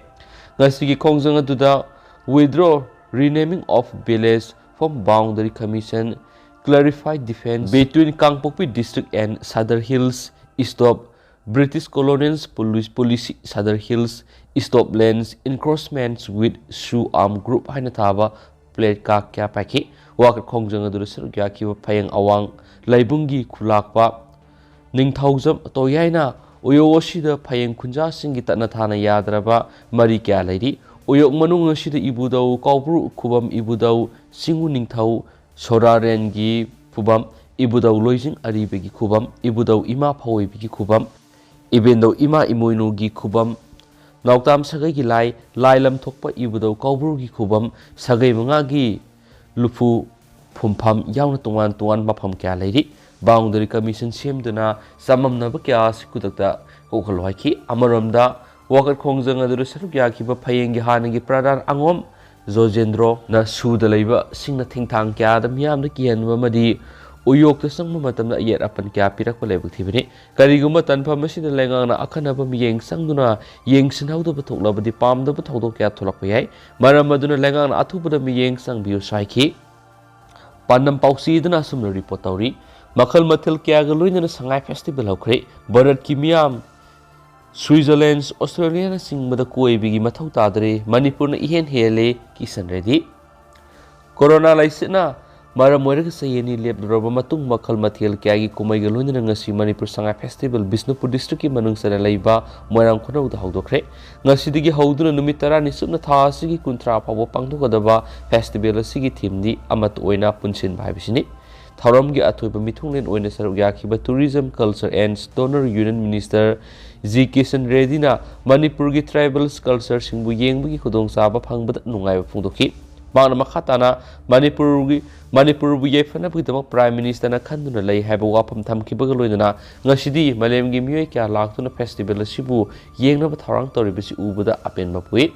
ꯉꯁꯤꯒꯤ ꯈꯣꯡꯖꯪ ꯑꯗꯨꯗ withdraw renaming of village from boundary commission, clarify defense between Kangpokpi District and Sadar Hills, stop British Colonial Policy, Sadar Hills, Stop Lands Encroachments with Sioux Armed Group ꯍꯥꯏꯅ ꯊꯥꯕ placard ꯀꯌꯥ ꯄꯥꯏꯈꯤ꯫ ꯋꯥꯀꯠ ꯈꯣꯡꯖꯪ ꯑꯗꯨꯗ ꯁꯔꯨꯛ ꯌꯥꯈꯤꯕ ꯐꯌꯦꯡ ꯑꯋꯥꯡ ꯂꯩꯕꯨꯡꯒꯤ ꯈꯨꯂꯥꯛꯄ ꯅꯤꯡꯊꯧꯖꯝ ꯇꯣꯌꯥꯏꯅ ꯎꯌꯣꯛ ꯑꯁꯤꯗ ꯐꯌꯦꯡ ꯈꯨꯟꯖꯥꯁꯤꯡꯒꯤ ꯇꯠꯅ ꯊꯥꯅ ꯌꯥꯗ꯭ꯔꯕ ꯃꯔꯤ ꯀꯌꯥ ꯂꯩꯔꯤ꯫ ꯎꯌꯣꯛ ꯃꯅꯨꯡ ꯑꯁꯤꯗ ꯏꯕꯨꯙꯧ ꯀꯥꯎꯕ꯭ꯔꯨ ꯈꯨꯕꯝ, ꯏꯕꯨꯙꯧ ꯆꯤꯡꯉꯨ ꯅꯤꯡꯊꯧ ꯁꯣꯔꯥꯔꯦꯟꯒꯤ ꯈꯨꯕꯝ, ꯏꯕꯨꯙꯧ ꯂꯣꯏꯖꯤꯡ ꯑꯔꯤꯕꯒꯤ ꯈꯨꯕꯝ, ꯏꯕꯨꯙꯧ ꯏꯃꯥ ꯐꯋꯣꯏꯕꯤꯒꯤ ꯈꯨꯕꯝ, ꯏꯕꯦꯟꯗꯧ ꯏꯃꯥ ꯏꯃꯣꯏꯅꯨꯒꯤ ꯈꯨꯕꯝ, ꯅꯥꯎꯇꯥꯝ ꯁꯥꯒꯩꯒꯤ ꯂꯥꯏ, ꯂꯥꯏ ꯂꯝꯊꯣꯛꯄ ꯏꯕꯨꯙꯧ ꯀꯥꯎꯕ꯭ꯔꯨꯒꯤ ꯈꯨꯕꯝ, ꯁꯥꯒꯩ ꯃꯉꯥꯒꯤ ꯂꯨꯐꯨ ꯐꯨꯝꯐꯝ ꯌꯥꯎꯅ ꯇꯣꯉꯥꯟ ꯇꯣꯉꯥꯟꯕ ꯃꯐꯝ ꯀꯌꯥ ꯂꯩꯔꯤ꯫ Boundary Commission ꯁꯦꯝꯗꯨꯅ ꯆꯃꯝꯅꯕ ꯀꯌꯥ ꯑꯁꯤ ꯈꯨꯗꯛꯇ ꯀꯣꯛꯍꯜꯂꯨ ꯍꯥꯏꯈꯤ꯫ ꯑꯃꯔꯣꯝꯗ, ꯋꯥꯀꯠ ꯈꯣꯡꯖꯪ ꯑꯗꯨꯗ ꯁꯔꯨꯛ ꯌꯥꯈꯤꯕ ꯐꯌꯦꯡꯒꯤ ꯍꯥꯟꯅꯒꯤ ꯄ꯭ꯔꯙꯥꯟ ꯑꯉꯣꯝ ꯖꯣꯖꯦꯟꯗ꯭ꯔꯣꯅ ꯁꯨꯗ ꯂꯩꯕꯁꯤꯡꯅ ꯊꯤꯡꯊꯥꯡ ꯀꯌꯥꯗ ꯃꯤꯌꯥꯝꯗ ꯀꯤꯍꯟꯕ ꯑꯃꯗꯤ ꯎꯌꯣꯛꯇ ꯆꯪꯕ ꯃꯇꯝꯗ ꯑꯌꯦꯠ ꯑꯄꯟ ꯀꯌꯥ ꯄꯤꯔꯛꯄ ꯂꯥꯏꯕꯛ ꯊꯤꯕꯅꯤ꯫ ꯀꯔꯤꯒꯨꯝꯕ ꯇꯥꯟꯐꯝ ꯑꯁꯤꯗ ꯂꯩꯉꯥꯛꯅ ꯑꯈꯟꯅꯕ ꯃꯤꯠꯌꯦꯡ ꯆꯪꯗꯨꯅ ꯌꯦꯡꯁꯤꯟꯍꯧꯗꯕ ꯊꯣꯛꯂꯕꯗꯤ ꯄꯥꯝꯗꯕ ꯊꯧꯗꯣꯛ ꯀꯌꯥ ꯊꯣꯛꯂꯛꯄ ꯌꯥꯏ꯫ ꯃꯔꯝ ꯑꯗꯨꯅ ꯂꯩꯉꯥꯛꯅ ꯑꯊꯨꯕꯗ ꯃꯤꯠꯌꯦꯡ ꯆꯪꯕꯤꯌꯨ ꯍꯥꯏꯈꯤ꯫ ꯄꯥꯟꯗꯝ ꯄꯥꯎꯆꯦꯗꯨꯅ ꯑꯁꯨꯝꯅ ꯔꯤꯄꯣꯔꯠ ꯇꯧꯔꯤ꯫ ꯃꯈꯜ ꯃꯊꯦꯜ ꯀꯌꯥꯒ ꯂꯣꯏꯅꯅ ꯁꯉꯥꯏ ꯐꯦꯁꯇꯤꯚꯦꯜ ꯍꯧꯈ꯭ꯔꯦ꯫ ꯚꯥꯔꯠꯀꯤ ꯃꯤꯌꯥꯝ ꯁ꯭ꯋꯤꯖꯔꯂꯦꯟ, ꯑꯣꯁꯇ꯭ꯔꯦꯂꯤꯌꯥꯅꯆꯤꯡꯕꯗ ꯀꯣꯏꯕꯒꯤ ꯃꯊꯧ ꯇꯥꯗ꯭ꯔꯦ꯫ ꯃꯅꯤꯄꯨꯔꯅ ꯏꯍꯦꯟ ꯍꯦꯜꯂꯦ, ꯀꯤꯁꯟ ꯔꯦꯗꯤ꯫ ꯀꯣꯔꯣꯅꯥ ꯂꯥꯏꯆꯠꯅ ꯃꯔꯝ ꯑꯣꯏꯔꯒ ꯆꯍꯤ ꯑꯅꯤ ꯂꯦꯞꯂꯨꯔꯕ ꯃꯇꯨꯡ ꯃꯈꯜ ꯃꯊꯦꯜ ꯀꯌꯥꯒꯤ ꯀꯨꯝꯍꯩꯒ ꯂꯣꯏꯅꯅ ꯉꯁꯤ ꯃꯅꯤꯄꯨꯔ ꯁꯉꯥꯏ ꯐꯦꯁꯇꯤꯚꯦꯜ ꯕꯤꯁꯅꯨꯄꯨꯔ ꯗꯤꯁꯇ꯭ꯔꯤꯛꯀꯤ ꯃꯅꯨꯡ ꯆꯟꯅ ꯂꯩꯕ ꯃꯣꯏꯔꯥꯡ ꯈꯨꯅꯧꯗ ꯍꯧꯗꯣꯛꯈ꯭ꯔꯦ꯫ ꯉꯁꯤꯗꯒꯤ ꯍꯧꯗꯨꯅ ꯅꯨꯃꯤꯠ ꯇꯔꯥꯅꯤ ꯆꯨꯞꯅ ꯊꯥ ꯑꯁꯤꯒꯤ ꯀꯨꯟꯊ꯭ꯔꯥ ꯐꯥꯎꯕ ꯄꯥꯡꯊꯣꯛꯀꯗꯕ ꯐꯦꯁꯇꯤꯚꯦꯜ ꯑꯁꯤꯒꯤ ꯊꯤꯝꯗꯤ ꯑꯃꯠꯇ ꯑꯣꯏꯅ ꯄꯨꯟꯁꯤꯟꯕ ꯍꯥꯏꯕꯁꯤꯅꯤ꯫ ꯊꯧꯔꯝꯒꯤ ꯑꯊꯣꯏꯕ ꯃꯤꯊꯨꯡꯂꯦꯟ ꯑꯣꯏꯅ ꯁꯔꯨꯛ ꯌꯥꯈꯤꯕ Tourism, Culture and Donor Union Minister G Kishan ꯔꯦꯗꯤꯅ ꯃꯅꯤꯄꯨꯔꯒꯤ ꯇ꯭ꯔꯥꯏꯕꯦꯜ ꯀꯜꯆꯔꯁꯤꯡꯕꯨ ꯌꯦꯡꯕꯒꯤ ꯈꯨꯗꯣꯡꯆꯥꯕ ꯐꯪꯕꯗ ꯅꯨꯡꯉꯥꯏꯕ ꯐꯣꯡꯗꯣꯛꯈꯤ꯫ ꯃꯍꯥꯛꯅ ꯃꯈꯥ ꯇꯥꯅ ꯃꯅꯤꯄꯨꯔꯒꯤ, ꯃꯅꯤꯄꯨꯔꯕꯨ ꯌꯥꯏꯐꯅꯕꯒꯤꯗꯃꯛ Prime Minister ꯅ ꯈꯟꯗꯨꯅ ꯂꯩ ꯍꯥꯏꯕ ꯋꯥꯐꯝ ꯊꯝꯈꯤꯕꯒ ꯂꯣꯏꯅꯅ ꯉꯁꯤꯗꯤ ꯃꯥꯂꯦꯝꯒꯤ ꯃꯤꯑꯣꯏ ꯀꯌꯥ ꯂꯥꯛꯇꯨꯅ ꯐꯦꯁꯇꯤꯚꯦꯜ ꯑꯁꯤꯕꯨ ꯌꯦꯡꯅꯕ ꯊꯧꯔꯥꯡ ꯇꯧꯔꯤꯕꯁꯤ ꯎꯕꯗ ꯑꯄꯦꯟꯕ ꯄꯣꯛꯏ꯫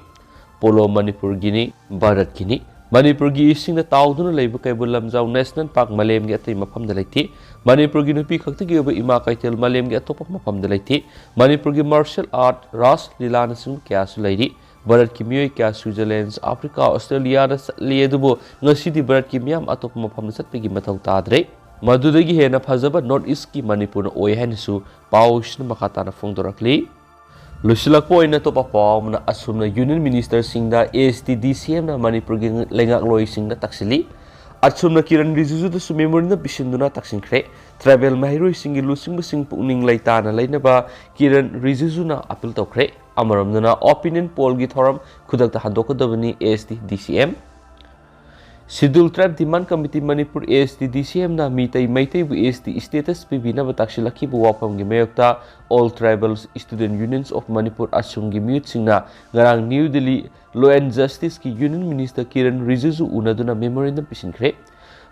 ꯄꯣꯂꯣ ꯃꯅꯤꯄꯨꯔꯒꯤꯅꯤ, ꯚꯥꯔꯠꯀꯤꯅꯤ꯫ ꯃꯅꯤꯄꯨꯔꯒꯤ ꯏꯁꯤꯡꯅ ꯇꯥꯎꯗꯨꯅ ꯂꯩꯕ ꯀꯩꯕꯨꯜ ꯂꯝꯖꯥꯎ ꯅꯦꯁꯅꯦꯜ ꯄꯥꯔꯛ ꯃꯥꯂꯦꯝꯒꯤ ꯑꯇꯩ ꯃꯐꯝꯗ ꯂꯩꯇꯦ꯫ ꯃꯅꯤꯄꯨꯔꯒꯤ ꯅꯨꯄꯤ ꯈꯛꯇꯒꯤ ꯑꯣꯏꯕ ꯏꯃꯥ ꯀꯩꯊꯦꯜ ꯃꯥꯂꯦꯝꯒꯤ ꯑꯇꯣꯞꯄ ꯃꯐꯝꯗ ꯂꯩꯇꯦ꯫ ꯃꯅꯤꯄꯨꯔꯒꯤ ꯃꯥꯔꯁꯦꯜ ꯑꯥꯔꯠ, ꯔꯥꯁ ꯂꯤꯂꯥꯅꯆꯤꯡꯕ ꯀꯌꯥꯁꯨ ꯂꯩꯔꯤ꯫ ꯚꯥꯔꯠꯀꯤ ꯃꯤꯑꯣꯏ ꯀꯌꯥ ꯁ꯭ꯋꯤꯖꯔꯂꯦꯟ, ꯑꯐ꯭ꯔꯤꯀꯥ, ꯑꯣꯁꯇ꯭ꯔꯦꯂꯤꯌꯥꯗ ꯆꯠꯂꯤ, ꯑꯗꯨꯕꯨ ꯉꯁꯤꯗꯤ ꯚꯥꯔꯠꯀꯤ ꯃꯤꯌꯥꯝ ꯑꯇꯣꯞꯄ ꯃꯐꯝꯗ ꯆꯠꯄꯒꯤ ꯃꯊꯧ ꯇꯥꯗ꯭ꯔꯦ꯫ ꯃꯗꯨꯗꯒꯤ ꯍꯦꯟꯅ ꯐꯖꯕ North East ꯀꯤ ꯃꯅꯤꯄꯨꯔꯅ ꯑꯣꯏ ꯍꯥꯏꯅꯁꯨ ꯄꯥꯎꯁꯤꯅ ꯃꯈꯥ ꯇꯥꯅ ꯐꯣꯡꯗꯣꯔꯛꯂꯤ꯫ ꯂꯣꯏꯁꯤꯜꯂꯛꯄ ꯑꯣꯏꯅ ꯑꯇꯣꯞꯄ ꯄꯥꯎ ꯑꯃꯅ, ꯑꯁꯨꯝꯅ Union Minister ꯁꯤꯡꯗ A S T D C M ꯅ ꯃꯅꯤꯄꯨꯔꯒꯤ ꯂꯩꯉꯥꯛꯂꯣꯏꯁꯤꯡꯗ ꯇꯛꯁꯤꯜꯂꯤ꯫ ꯑꯁꯨꯝꯅ ꯀꯤꯔꯟ ꯔꯤꯖꯤꯖꯨꯗꯁꯨ memorandum ꯄꯤꯁꯤꯟꯗꯨꯅ ꯇꯛꯁꯤꯟꯈ꯭ꯔꯦ꯫ Tribal ꯃꯍꯩꯔꯣꯏꯁꯤꯡꯒꯤ ꯂꯨꯆꯤꯡꯕꯁꯤꯡ ꯄꯨꯛꯅꯤꯡ ꯂꯩꯇꯥꯅ ꯂꯩꯅꯕ ꯀꯤꯔꯟ ꯔꯤꯖꯤꯖꯨꯅ appeal ꯇꯧꯈ꯭ꯔꯦ꯫ ꯑꯃꯔꯣꯝꯗꯅ opinion poll ꯒꯤ ꯊꯧꯔꯝ ꯈꯨꯗꯛꯇ ꯍꯟꯗꯣꯛꯀꯗꯕꯅꯤ A S T D C M꯫ Scheduled Tribe Demand Committee Manipur, A S T D C M ꯅ ꯃꯤꯇꯩ ꯃꯩꯇꯩꯕꯨ S T status ꯄꯤꯕꯤꯅꯕ ꯇꯥꯛꯁꯤꯜꯂꯛꯈꯤꯕ ꯋꯥꯐꯝꯒꯤ ꯃꯥꯌꯣꯛꯇ All Tribal Student Unions of Manipur, ꯑꯁꯨꯝꯒꯤ ꯃꯤꯍꯨꯠꯁꯤꯡꯅ ꯉꯔꯥꯡ new Delhi Law and Justice ꯀꯤ Union Minister ꯀꯤꯔꯟ ꯔꯤꯖꯤꯖꯨ ꯎꯅꯗꯨꯅ memorandum ꯄꯤꯁꯤꯟꯈ꯭ꯔꯦ꯫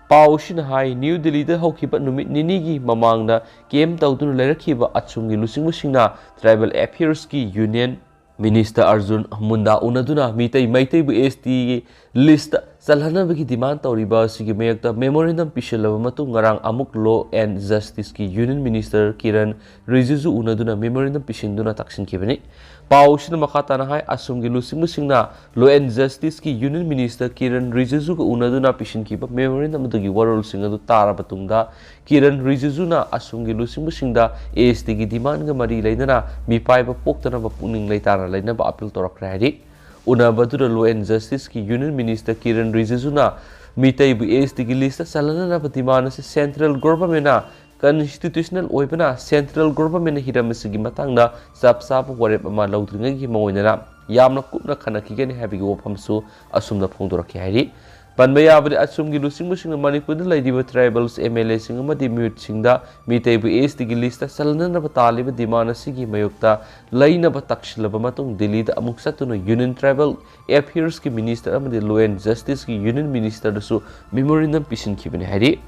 ꯄꯥꯎ ꯑꯁꯤꯅ ꯍꯥꯏ, ꯅ꯭ꯌꯨ ꯗꯤꯜꯂꯤꯗ ꯍꯧꯈꯤꯕ ꯅꯨꯃꯤꯠ ꯅꯤꯅꯤꯒꯤ ꯃꯃꯥꯡꯗ camp ꯇꯧꯗꯨꯅ ꯂꯩꯔꯛꯈꯤꯕ ꯑꯁꯨꯝꯒꯤ ꯂꯨꯆꯤꯡꯕꯁꯤꯡꯅ Tribal Affairs ꯀꯤ Union Minister ꯑꯔꯖꯨꯟ ꯃꯨꯟꯗꯥ ꯎꯅꯗꯨꯅ ꯃꯤꯇꯩ ꯃꯩꯇꯩꯕꯨ S T ꯒꯤ list ꯆꯜꯍꯟꯅꯕꯒꯤ demand ꯇꯧꯔꯤꯕ ꯑꯁꯤꯒꯤ ꯃꯥꯌꯣꯛꯇ memorandum ꯄꯤꯁꯤꯜꯂꯕ ꯃꯇꯨꯡ ꯉꯔꯥꯡ ꯑꯃꯨꯛ Law and Justice ꯀꯤ Union Minister ꯀꯤꯔꯟ ꯔꯤꯖꯤꯖꯨ ꯎꯅꯗꯨꯅ memorandum ꯄꯤꯁꯤꯟꯗꯨꯅ ꯇꯥꯛꯁꯤꯟꯈꯤꯕꯅꯤ꯫ ꯄꯥꯎ ꯑꯁꯤꯅ ꯃꯈꯥ ꯇꯥꯅ ꯍꯥꯏ, ꯑꯁꯨꯝꯒꯤ ꯂꯨꯆꯤꯡꯕꯁꯤꯡꯅ Law and Justice ꯀꯤ Union Minister ꯀꯤꯔꯟ ꯔꯤꯖꯤꯖꯨꯒ ꯎꯅꯗꯨꯅ ꯄꯤꯁꯤꯟꯈꯤꯕ memorandum ꯑꯗꯨꯒꯤ ꯋꯥꯔꯣꯜꯁꯤꯡ ꯑꯗꯨ ꯇꯥꯔꯕ ꯇꯨꯡꯗ, ꯀꯤꯔꯟ ꯔꯤꯖꯤꯖꯨꯅ ꯑꯁꯨꯝꯒꯤ ꯂꯨꯆꯤꯡꯕꯁꯤꯡꯗ S T ꯒꯤ demand ꯒ ꯃꯔꯤ ꯂꯩꯅꯅ ꯃꯤꯄꯥꯏꯕ ꯄꯣꯛꯇꯅꯕ ꯄꯨꯛꯅꯤꯡ ꯂꯩꯇꯥꯅ ꯂꯩꯅꯕ appeal ꯇꯧꯔꯛꯈ꯭ꯔꯦ ꯍꯥꯏꯔꯤ꯫ ꯎꯅꯕꯗꯨꯗ Law and Justice ꯀꯤ Union Minister Kiran ꯔꯤꯖꯤꯖꯨꯅ ꯃꯤꯇꯩꯕꯨ S T ꯒꯤ list ꯆꯜꯍꯟꯅꯅꯕ demand ꯑꯁꯤ central government ꯅ constitutional ꯑꯣꯏꯕꯅ central government ꯅ ꯍꯤꯔꯝ ꯑꯁꯤꯒꯤ ꯃꯇꯥꯡꯗ ꯆꯞ ꯆꯥꯕ ꯋꯥꯔꯦꯞ ꯑꯃ ꯂꯧꯗ꯭ꯔꯤꯉꯩꯒꯤ ꯃꯥꯡꯑꯣꯏꯅꯅ ꯌꯥꯝꯅ ꯀꯨꯞꯅ ꯈꯟꯅꯈꯤꯒꯅꯤ ꯍꯥꯏꯕꯒꯤ ꯋꯥꯐꯝꯁꯨ ꯑꯁꯨꯝꯅ ꯐꯣꯡꯗꯣꯔꯛꯈꯤ ꯍꯥꯏꯔꯤ꯫ ꯄꯟꯕ ꯌꯥꯕꯗꯤ, ꯑꯁꯨꯝꯒꯤ ꯂꯨꯆꯤꯡꯕꯁꯤꯡꯅ ꯃꯅꯤꯄꯨꯔꯗ ꯂꯩꯔꯤꯕ tribals M L A ꯁꯤꯡ ꯑꯃꯗꯤ ꯃꯤꯍꯨꯠꯁꯤꯡꯗ ꯃꯤꯇꯩꯕꯨ S T ꯒꯤ list ꯆꯜꯍꯟꯅꯅꯕ ꯇꯥꯜꯂꯤꯕ demand ꯑꯁꯤꯒꯤ ꯃꯥꯌꯣꯛꯇ ꯂꯩꯅꯕ ꯇꯛꯁꯤꯜꯂꯕ ꯃꯇꯨꯡ ꯗꯤꯜꯂꯤꯗ ꯑꯃꯨꯛ ꯆꯠꯇꯨꯅ Union Tribal Affairs ꯀꯤ Minister ꯑꯃꯗꯤ Law and Justice ꯀꯤ Union Minister ꯗꯁꯨ memorandum ꯄꯤꯁꯤꯟꯈꯤꯕꯅꯤ ꯍꯥꯏꯔꯤ꯫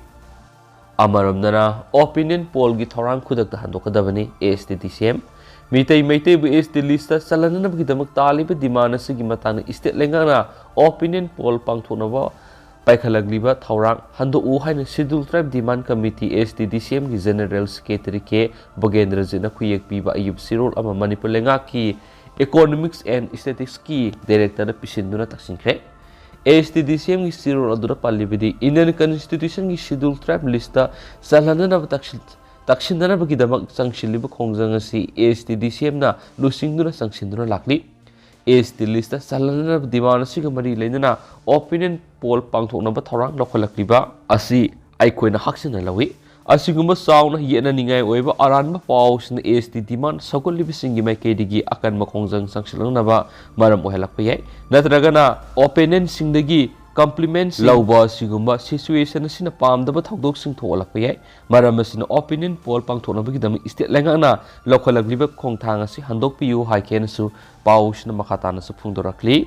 ꯑꯃꯔꯣꯝꯗꯅ opinion poll ꯒꯤ ꯊꯧꯔꯥꯡ ꯈꯨꯗꯛꯇ ꯍꯟꯗꯣꯛꯀꯗꯕꯅꯤ A S T D C M꯫ Meitei ꯃꯩꯇꯩꯕꯨ S T list ꯆꯜꯍꯟꯅꯕꯒꯤꯗꯃꯛ ꯇꯥꯜꯂꯤꯕ demand ꯑꯁꯤꯒꯤ ꯃꯇꯥꯡꯗ state ꯂꯩꯉꯥꯛꯅ opinion poll ꯄꯥꯡꯊꯣꯛꯅꯕ ꯄꯥꯏꯈꯠꯂꯛꯂꯤꯕ ꯊꯧꯔꯥꯡ ꯍꯟꯗꯣꯛꯎ ꯍꯥꯏꯅ Scheduled Tribe Demand Committee S T D C M ꯒꯤ General Secretary ꯀꯦ ꯕꯒꯦꯟꯗ꯭ꯔꯖꯤꯠꯅ ꯈꯨꯌꯦꯛ ꯄꯤꯕ ꯑꯌꯨꯞ ꯆꯦꯔꯣꯜ ꯑꯃ ꯃꯅꯤꯄꯨꯔ ꯂꯩꯉꯥꯛꯀꯤ Economics and Statistics ꯀꯤ Director ꯗ ꯄꯤꯁꯤꯟꯗꯨꯅ ꯇꯛꯁꯤꯟꯈ꯭ꯔꯦ꯫ A S T D C ꯑꯦꯝꯒꯤ ꯆꯦꯔꯣꯜ ꯑꯗꯨꯗ ꯄꯜꯂꯤꯕꯗꯤ, Indian Constitutionꯒꯤ Scheduled Tribe listꯇ ꯆꯜꯍꯟꯅꯅꯕ ꯇꯛꯁꯤꯟ-, ꯇꯛꯁꯤꯟꯅꯅꯕꯒꯤꯗꯃꯛ ꯆꯪꯁꯤꯜꯂꯤꯕ ꯈꯣꯡꯖꯪ ꯑꯁꯤ ꯑꯦ ꯑꯦꯁ ꯇꯤ ꯗꯤ ꯁꯤ ꯑꯦꯝꯅ ꯂꯨꯆꯤꯡꯗꯨꯅ ꯆꯪꯁꯤꯟꯗꯨꯅ ꯂꯥꯛꯂꯤ꯫ ꯑꯦ ꯑꯦꯁ ꯇꯤ listꯇ ꯆꯜꯍꯟꯅꯅꯕ demand ꯑꯁꯤꯒ ꯃꯔꯤ ꯂꯩꯅꯅ opinion poll ꯄꯥꯡꯊꯣꯛꯅꯕ ꯊꯧꯔꯥꯡ ꯂꯧꯈꯠꯂꯛꯂꯤꯕ ꯑꯁꯤ ꯑꯩꯈꯣꯏꯅ ꯍꯛꯆꯤꯟꯅ ꯂꯧꯏ꯫ ꯑꯁꯤꯒꯨꯝꯕ ꯆꯥꯎꯅ ꯌꯦꯠꯅꯅꯤꯡꯉꯥꯏ ꯑꯣꯏꯕ ꯑꯔꯥꯟꯕ ꯄꯥꯎꯁꯤꯡꯅ ꯑꯦ ꯑꯦꯁ ꯇꯤ demand ꯁꯧꯒꯠꯂꯤꯕꯁꯤꯡꯒꯤ ꯃꯥꯏꯀꯩꯗꯒꯤ ꯑꯀꯟꯕ ꯈꯣꯡꯖꯪ ꯆꯪꯁꯤꯜꯂꯛꯅꯕ ꯃꯔꯝ ꯑꯣꯏꯍꯜꯂꯛꯄ ꯌꯥꯏ, ꯅꯠꯇ꯭ꯔꯒꯅ opponentꯁꯤꯡꯗꯒꯤ compliments ꯂꯧꯕ ꯑꯁꯤꯒꯨꯝꯕ situation ꯑꯁꯤꯅ ꯄꯥꯝꯗꯕ ꯊꯧꯗꯣꯛꯁꯤꯡ ꯊꯣꯛꯍꯜꯂꯛꯄ ꯌꯥꯏ꯫ ꯃꯔꯝ ꯑꯁꯤꯅ opinion poll ꯄꯥꯡꯊꯣꯛꯅꯕꯒꯤꯗꯃꯛ state ꯂꯩꯉꯥꯛꯅ ꯂꯧꯈꯠꯂꯛꯂꯤꯕ ꯈꯣꯡꯊꯥꯡ ꯑꯁꯤ ꯍꯟꯗꯣꯛꯄꯤꯌꯨ ꯍꯥꯏꯈꯤ ꯍꯥꯏꯅꯁꯨ ꯄꯥꯎꯁꯤꯅ ꯃꯈꯥ ꯇꯥꯅꯁꯨ ꯐꯣꯡꯗꯣꯔꯛꯂꯤ꯫